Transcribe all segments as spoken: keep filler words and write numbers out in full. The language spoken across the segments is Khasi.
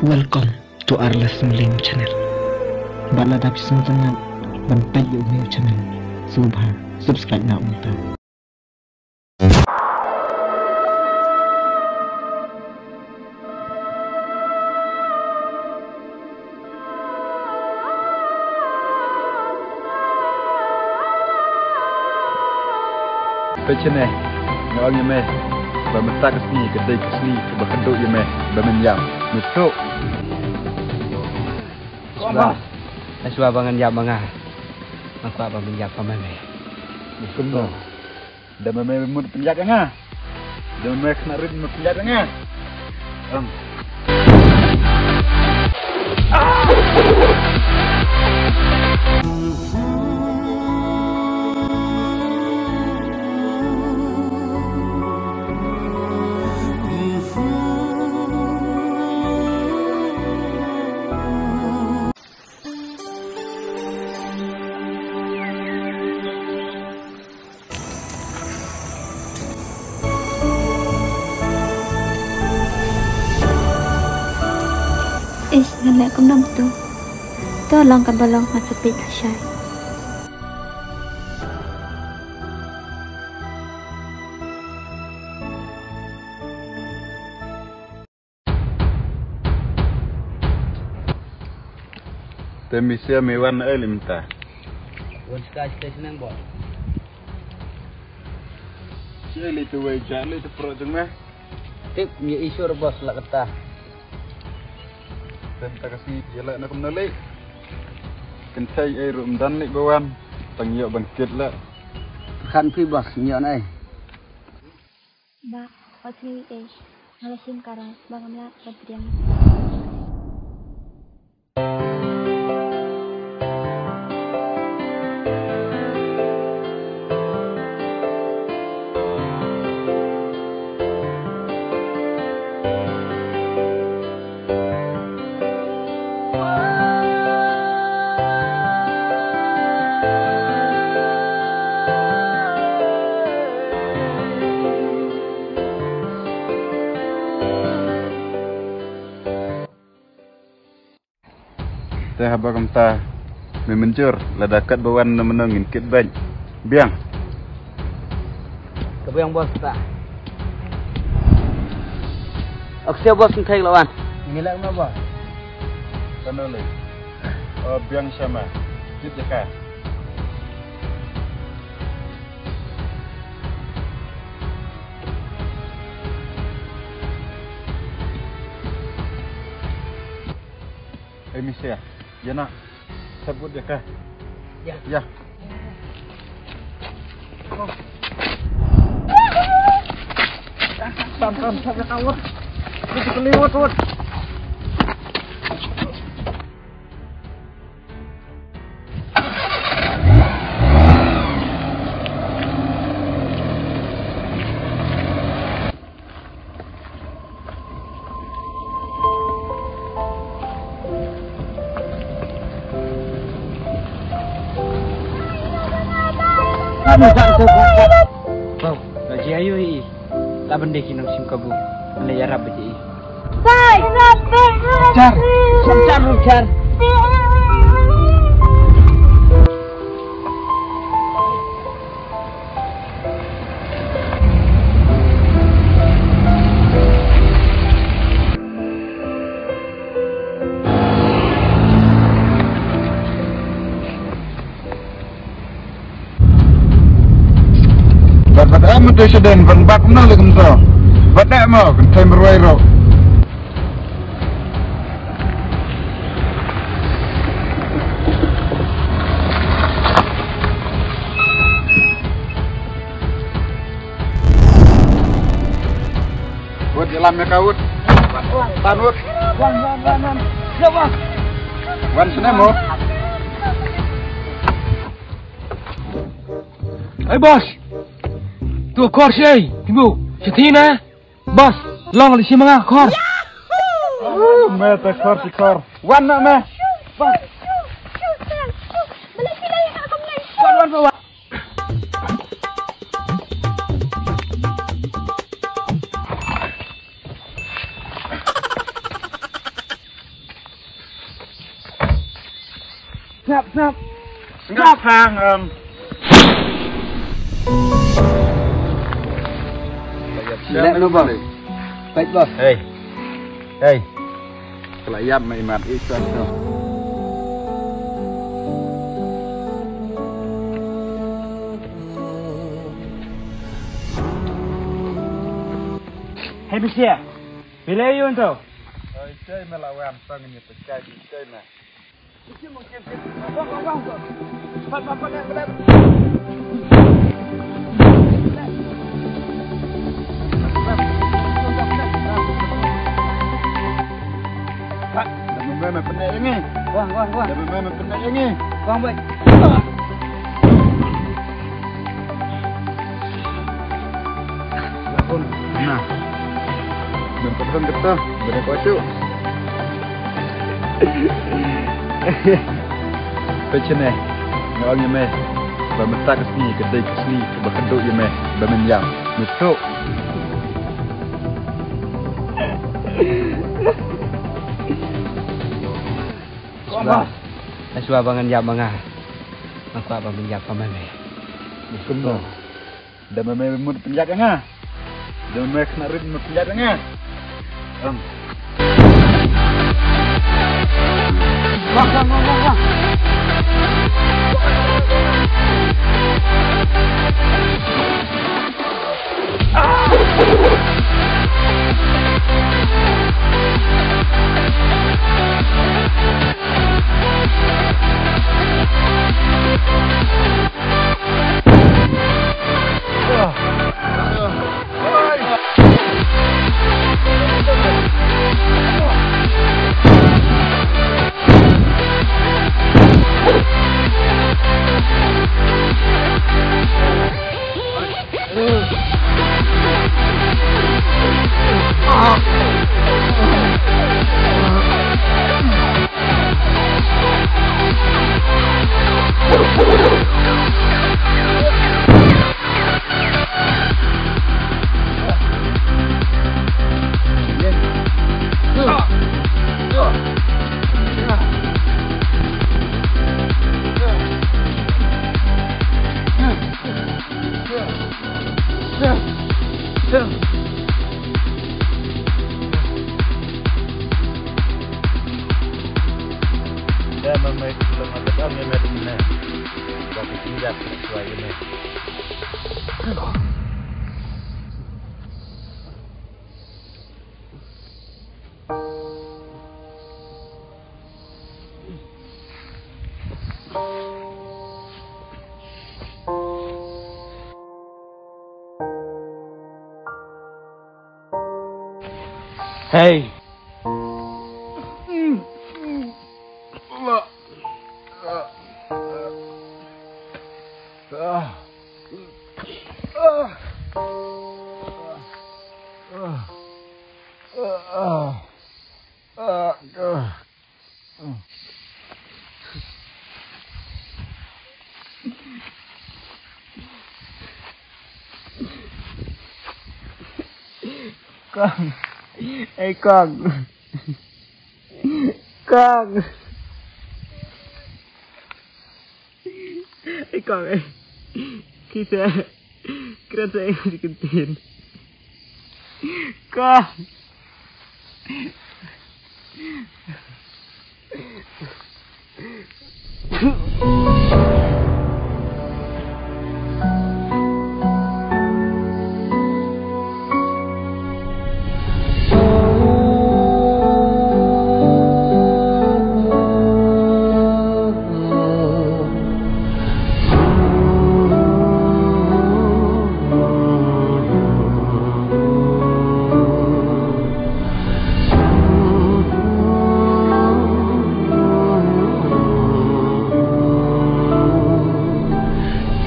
Welcome to Arles Mulim channel. Bad lada phi sngewtynnat ban peit ïa u new channel, sngewbha subscribe na u mynta. Peit shane, nga ong ïa me ba mynta ka sngi ka dei ka sngi kaba kynduh ïa me ba men ïam. Me tip? Shuwa, shuwa ba ngan ïap ma nga. Nga kwah ba men ïap ma me. Kumno? Da ma me mut pynïap ïa nga. Da ma me khynnah rit mut pynïap ïa nga. Em. Ish, ngan leh kumno tu? To long kaba long, nga sa peit lashai. Te Misia, me wan ei lei mynta? Wan sha ka station, boss. Shaei lei te wei, jia lei te prok jong me? Tip, ïa issue boss la kata. Te mynta ka sngi ïa leh na kumno lei? Kynthei ei ruh ym don lei ba wan, tang ïoh ban kit lei. Khan phi boss, ïoh na ei? Bah, wat sngi weekdays, nga la shim ka rong ba ngam lah ban pdiang. Te haba kumta, me mynjur, lada kat ba wan na mynno ngin kit beit. Biang. Ka biang boss ta. Aksya boss, ngi thei la wan. Ngi leh kumno boss? Kano lei? O, biang shama. Kit jaka. Ei Misia, ïa na. Sabut ïa ka. Ïa. Ïa. Tam, tam, tam, ïa ka, wot. Ïa ka, wot, wot. Bang, la ji aïu hi? La ban dei ki nongshim kabu. Ban leit ïarap bad ji. Jar, jar, jar. Bad, bad, eh, mynta sha dien, ban bad kumno lei kumto. Bad eh mo, kynthei marwei ruh. Wut, ïalam ïa ka, wut. Tan, wut. Wan, wan, wan, wan. Ïa, boss. Wan shane mo. Hey, boss. Tu khor shi, tibu. Shi ti na. Boss, long li shi ma nga khor. Me ta khor shi khor. Wan na me. Boss. Wan, wan, wan. Snap, snap. Snap hang, um. Let no bang. Peit bos. Hey. Hey. Kala yap ma imat i tuan tu. Hey, Bishia. Bila yun tu? Oi, cai ma lawan pang ni pecah di cai ma. Dah memang pernah ini. Wang, wang, wang. Dah memang pernah ini. Wang, baik. Nah. Ban pynhun kata, ban ïa koh shuh. Peit shane, nga ong ïa me ba mynta ka sngi ka dei ka sngi kaba kynduh ïa me ba men ïam. Me suk. Shuwa, shuwa ba ngan ïap ma nga. Nga kwah ba men ïap ma me. Me suk. Da me mut pynïap ïa nga. Da me khynnah rit mut pynïap ïa nga. Em. Wah, wah, wah, wah, wah. Hey. Kong. Ei, Kong. Kong. Ei, Kong, ei. Ki sa. Kren sa, ei, di ktien. Kong.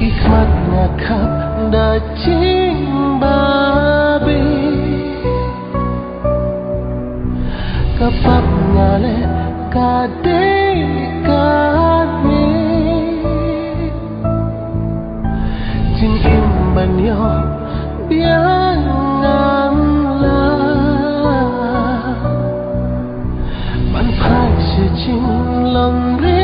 Ki khmat nga khap da jingbabe. Ka pap nga leh ka dei kane. Jingim ban ïoh biang ngan lah. Ban phai sha jinglong ri